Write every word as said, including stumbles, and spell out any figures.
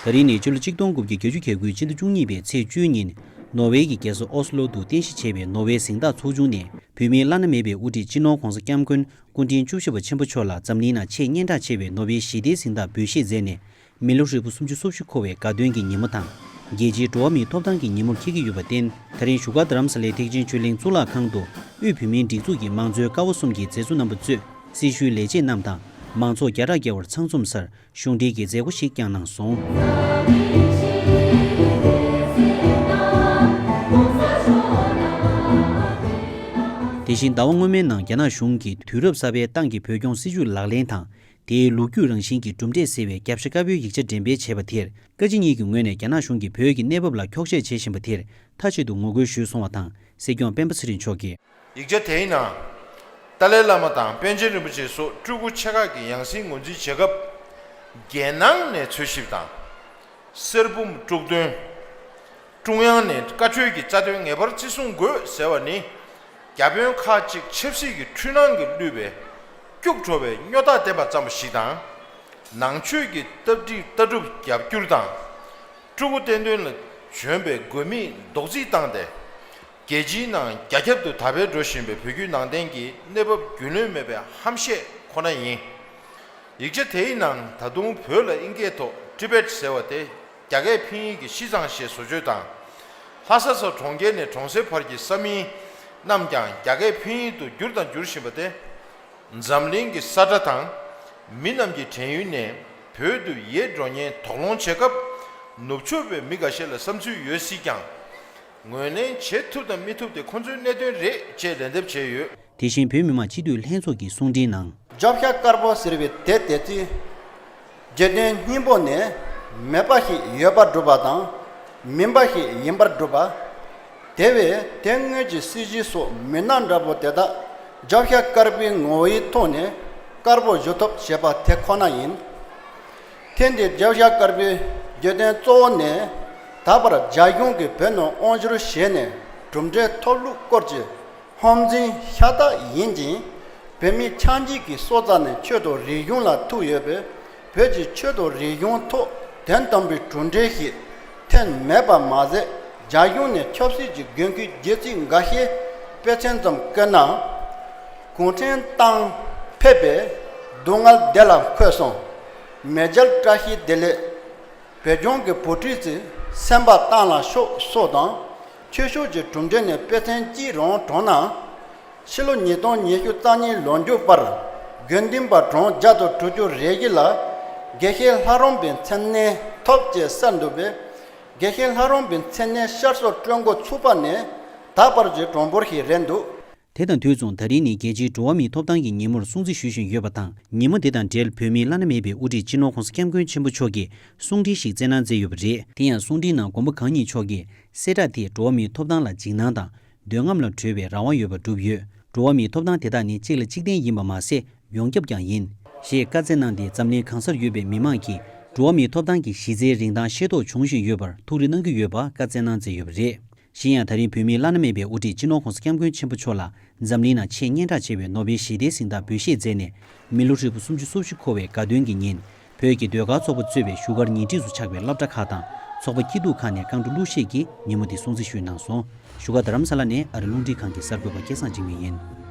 ད་རིང་ནི་ཕྱི་ལོ་ཆིག་སྟོང་དགུ་བརྒྱ་བརྒྱད་ཅུ་གྱ་དགུའི་སྤྱི་ཟླ་བཅུ་གཉིས་པའི་ཚེས་བཅུའི་ཉིན། ནོར་ཝེ་གི་རྒྱལ་ས་ཨོ་སི་ལོ་དུ་རྟེན་གཞི་བྱས་པའི་ནོར་ཝེ་གཟེངས་རྟགས་ཚོགས་ཆུང་ནས་བོད་མིའི་བླ་ན་མེད་པའི་དབུ་ཁྲིད་སྤྱི་ནོར་༧གོང་ས་༧སྐྱབས་མགོན་སྐུ་ཕྲེང་བཅུ་བཞི་པ་ཆེན་པོ་མཆོག་ལ་འཛམ་གླིང་ནང་ཆེས་སྙན་གྲགས་ཆེ་བའི་ནོ་བེལ་ཞི་བདེའི་གཟེངས་རྟགས་འབུལ་བཞེས་མཛད་ནས། མི་ལོ་ཧྲིལ་པོ་སུམ་ཅུ་སོ་བཞི་འཁོར་བའི་དགའ་སྟོན་གྱི་ཉིན་མོ་དང་། རྒྱལ་སྤྱིའི་འགྲོ་བ་མིའི་ཐོབ་ཐང་གི་ཉིན་མོར་འཁེལ་གྱི་ཡོད་པར་བརྟེན། ད་རིང་བཞུགས་སྒར་རྡ་རམ་ས་ལའི་ཐེག་ཆེན་ཆོས་གླིང་གཙུག་ལག་ཁང་དུ། དབུས་བོད་མིའི་སྒྲིག་འཛུགས་ཀྱི་མང་གཙོའི་ཀ་བ་གསུམ་གྱི་མཛད་གཙོ་རྣམ་པ་གཙོས་སྲི་ཞུའི་ལས་བྱེད་རྣམས་དང་། མང་ཚོགས་བརྒྱ་ཕྲག་བརྒལ་བར་ཚང་འཛོམས་སར། གཞུང་འབྲེལ་གྱི་མཛད་སྒོ་ཞིག་བསྐྱངས་གནང་སོང་། དེ་བཞིན་ཟླ་བ་སྔོན་མའི་ནང་རྒྱ་ནག་གཞུང་གིས་དུས་རབས་གསར་པའི་ཏང་གི་བོད་སྐྱོང་སྲིད་བྱུས་ལག་ལེན་དང་། དེའི་ལོ་རྒྱུས་རང་བཞིན་གྱི་གྲུབ་འབྲས་ཟེར་བའི་རྒྱབ་ཤ་དཀར་པོའི་ཡིག་ཆ་འགྲེམས་སྤེལ་བྱས་པ་དེར། བཀའ་སྤྱི་གཉིས་ཀྱི་ངོས་ནས་རྒྱ་ནག་གཞུང་གིས་བོད་ཀྱི་གནས་བབ་ལ་འཁྱོག་བཤད་བྱེད་བཞིན་པ་དེར་མཐའ་གཅིག་ཏུ་ངོ་རྒོལ་ཞུས་སོང་བ་དང་། སྲིད་སྐྱོང་སྤེན་པ་ཚེ་རིང་མཆོག་གིས། ཡིག་ཆ་དེའི་ནང་། ཏཱ་ལའི་བླ་མ་དང་པཎ་ཆེན་རིན་པོ་ཆེ་སོགས་སྤྲུལ་སྐུ་ཆེ་ཁག་གི་ཡང་སྲིད་ངོས་འཛིན་བྱེད་སྐབས། རྒྱལ་ནང་ནས་འཚོལ་ཞིབ་དང་། གསེར་འབུམ་དཀྲུག་འདོན། ཀྲུང་དབྱང་ནས་བཀའ་འཁྲོལ་གྱི་རྩ་དོན་ངེས་པར་བརྩི་སྲུང་དགོས་ཟེར་བ་ནི། བརྒྱ་དཔོན་ཁག་ཅིག་ཆབ་སྲིད་ཀྱི་འཁྲུལ་སྣང་གིས་བསླུས་པའི་སྐྱུག་བྲོ་བའི་སྨྱོ་རྟགས་བསྟན་པ་ཙམ་ཞིག་དང་། ནང་ཆོས་ཀྱི་ལྟ་སྒྲིག་ལྟ་གྲུབ་རྒྱབ་བསྐྱུར་དང་། སྤྲུལ་སྐུ་བསྟེན་དོན་ལ་བྱོན་པའི་དགོས་དམིགས་རྡོག་རྫིས་བཏང་སྟེ། རྒྱལ་སྤྱིའི་ནང་རྒྱ་ཁྱབ་ཏུ་དར་སྤེལ་འགྲོ་བཞིན་པའི་བོད་བརྒྱུད་ནང་བསྟན་གྱི་གནས་བབ་རྒྱུས་ལོན་མེད་པའི་ཧམ་བཤད་ཁོ་ན་ཡིན། ཡིག་ཆ་དེའི་ནང་ད་དུང་བོད་ལ་ཨིན་སྐད་ཐོག་Tibet་ཟེར་བ་དེ་རྒྱ་སྐད་ཕིན་ཡིག་གི་ཤི་ཙང་ཞེས་བཟོ་བཅོས་དང་། ལྷ་ས་སོགས་གྲོང་ཁྱེར་ནས་གྲོང་གསེབ་བར་གྱི་ས་མིང་རྣམས་ཀྱང་རྒྱ་སྐད་ཕིན་ཡིག་ཏུ་བསྒྱུར་དང་བསྒྱུར་བཞིན་པ་སྟེ། འཛམ་གླིང་གི་ས་ཁྲ་དང་། མི་རྣམས་ཀྱི་དྲན་ཡུལ་ནས་བོད་དུ་ཡལ་འགྲོ་ཉེན་དོགས་སློང་བྱེད་སྐབས། ནུབ་ཕྱོགས་པའི་མི་འགའ་ཤས་ལ་བསམ་ཚུལ་ཡོད་སྲིད་ཀྱང་། ངོས་ལེན་བྱེད་ཐུབ་དང་མི་ཐུབ་དེ་ཁོ་ཚོའི་གནད་དོན་རེད་ཅེས་ལན་འདེབས་བྱས་ཡོད། དེ་བཞིན་བོད་མི་མང་སྤྱི་འཐུས་ལྷན་ཚོགས་ཀྱི་གསུང་འཕྲིན་ནང་། རྒྱབ་ཤ་དཀར་པོ་ཟེར་བའི་དེ་དེ་ཚེ། རྒྱལ་དོན་སྙིང་པོ་ནས་མེད་པ་ཞིག་ཡོད་པར་སྒྲུབ་པ་དང་། མིན་པ་ཞིག་ཡིན་པར་སྒྲུབ་པ། དེ་བས་དེ་སྔོན་གྱི་སྲིད་བྱུས་སོགས་མི་སྣ་འདྲ་པོ་དེ་དག་རྒྱབ་ཤ་དཀར་པོའི་ངོ་བོའི་ཐོག་ནས་དཀར་པོ་བཟོ་ཐབས་བྱེད་པ་དེ་ཁོ་ན་ཡིན། ཐེངས་འདིའི་རྒྱབ་ཤ་དཀར་པོའི་རྒྱལ་དོན་གཙོ་བོ་ནི། ད་བར་རྒྱ་གཞུང་གིས་བོད་ནང་དབང་བསྒྱུར་བྱས་ནས་གྲུབ་འབྲས་ཐོབ་ལུགས་སྐོར་གྱི་ཧམ་འཛིན་ཤ་སྟག་ཡིན་ཅིང་། བོད་མི་ཆགས་འཇིག་གི་སྲོག་རྩ་ནས་ཆོས་དང་རིག་གཞུང་ལ་ཐུག་ཡོད་པས། བོད་ཀྱི་ཆོས་དང་རིག་གཞུང་ཐོག་དོན་དམ་པའི་གྲུབ་འབྲས་ཤིག་ཐོན་མེད་པ་མ་ཟད། རྒྱ་གཞུང་ནས་ཆབ་སྲིད་ཀྱི་འགན་འཁུར་སྒྱུ་རྩལ་འགའ་ཤས་དཔེ་མཚོན་ཙམ་བཀོད་ན། གུང་ཁྲན་ཏང་ཕེབས་པས་སྡུག་བསྔལ་བདེ་ལ་འཁོད་སོང་། མེས་རྒྱལ་བཀྲ་ཤིས་བདེ་ལེགས། བོད་ལྗོངས་ཀྱི་བུ་ཁྲིད་ཚོས་སེམས་པ་གཏིང་ལ་ཤོག་སོགས་དང་། ཆོས་ཕྱོགས་ཀྱི་གྲུབ་འབྲས་ནས་དཔེ་མཚོན་གཅིག་རང་དྲངས་ན། ཕྱི་ལོ་ཉིས་སྟོང་ཉི་ཤུ་རྩ་གཉིས་ལོ་མཇུག་བར་དགེ་འདུན་པ་གྲངས་བརྒྱ་དང་དྲུག་ཅུ་རེ་བཞི་ལ་དགེ་བཤེས་ལྷ་རམས་པའི་མཚན་གནས་ཐོབ་ཅེས་གསལ་འདུག་པས། དགེ་བཤེས་ལྷ་རམས་པའི་མཚན་གནས་བསྐྱར་གསོ་སྤྲོད་འགོ་ཚུགས་པ་ནས་ད་བར་གྱི་གྲངས་འབོར་ཞིག་རེད་འདུག། དེ་དང་དུས་མཚུངས་ད་རིང་ནི་རྒྱལ་སྤྱིའི་འགྲོ་བ་མིའི་ཐོབ་ཐང་གི་ཉིན་མོར་སྲུང་བརྩི་ཞུ་བཞིན་ཡོད་པ་དང་། ཉིན་མོ་དེ་དང་འབྲེལ་བོད་མིའི་བླ་ན་མེད་པའི་དབུ་ཁྲིད་སྤྱི་ནོར་༧གོང་ས་༧སྐྱབས་མགོན་ཆེན་པོ་མཆོག་གིས་གསུང་འཕྲིན་ཞིག་སྩལ་གནང་མཛད་ཡོད་པ་རེད། དེ་ཡང་གསུང་འཕྲིན་ནང་མགོན་པོ་གང་ཉིད་མཆོག་གིས་གསལ་བསྒྲགས་དེས་འགྲོ་བ་མིའི་ཐོབ་ཐང་ལ་འཇིགས་སྣང་དང་། འདོད་རྔམ་ལ་གྲོལ་བའི་རང་དབང་ཡོད་པ་བསྒྲུབས་ཡོད། འགྲོ་བ་མིའི་ཐོབ་ཐང་དེ་དག་ནི་གཅིག་ལ་གཅིག་བརྟེན་ཡིན་པ་མ་ཟད། ཡོངས་ཁྱབ་ཀྱང་ཡིན། ཞེས་བཀའ་སྩལ་གནང་སྟེ། འཛམ་གླིང་གང་སར་ཡོད་པའི་མི་མང་གིས་འགྲོ་བ་མིའི་ཐོབ་ཐང་གི་གཞི་རྩའི་རིན་ཐང་ཤེས་རྟོགས་བྱུང་བཞིན་ཡོད་པར་ཐུགས་རེ་གནང་གི་ཡོད་པ་བཀའ་སྩལ་གནང་མཛད་ཡོད་པ་རེད། གཞན་ཡང་ད་རིང་བོད་མིའི་བླ་ན་མེད་པའི་དབུ་ཁྲིད་སྤྱི་ནོར་༧གོང་ས་༧སྐྱབས་མགོན་ཆེན་པོ་མཆོག་ལ་འཛམ་གླིང་ནང་ཆེས་སྙན་གྲགས་ཆེ་བའི་ནོ་བེལ་ཞི་བདེའི་གཟེངས་རྟགས་འབུལ་བཞེས་མཛད་ནས། མི་ལོ་ཧྲིལ་པོ་སུམ་ཅུ་སོ་བཞི་འཁོར་བའི་དགའ་སྟོན་གྱི་ཉིན། བོད་ཀྱི་ཟློས་གར་ཚོགས་པ་གཙོས་པའི་བཞུགས་སྒར་ཉེ་འཁྲིས་སུ་ཆགས་པའི་སློབ་གྲྭ་ཁག་དང་ཚོགས་པ་སྐྱིད་སྡུག་ཁག་ནས་བཀའ་འགྲོ་གླུ་གཞས་ཀྱིས་ཉིན་མོ་འདི་སྲུང་བརྩི་ཞུས་གནང་སོང་། བཞུགས་སྒར་རྡ་རམ་ས་ལ་ནས་ཨ་རི་རླུང་འཕྲིན་ཁང་གི་གསར་འགོད་པ་སྐལ་བཟང་འཇིགས་མེད་ཡིན།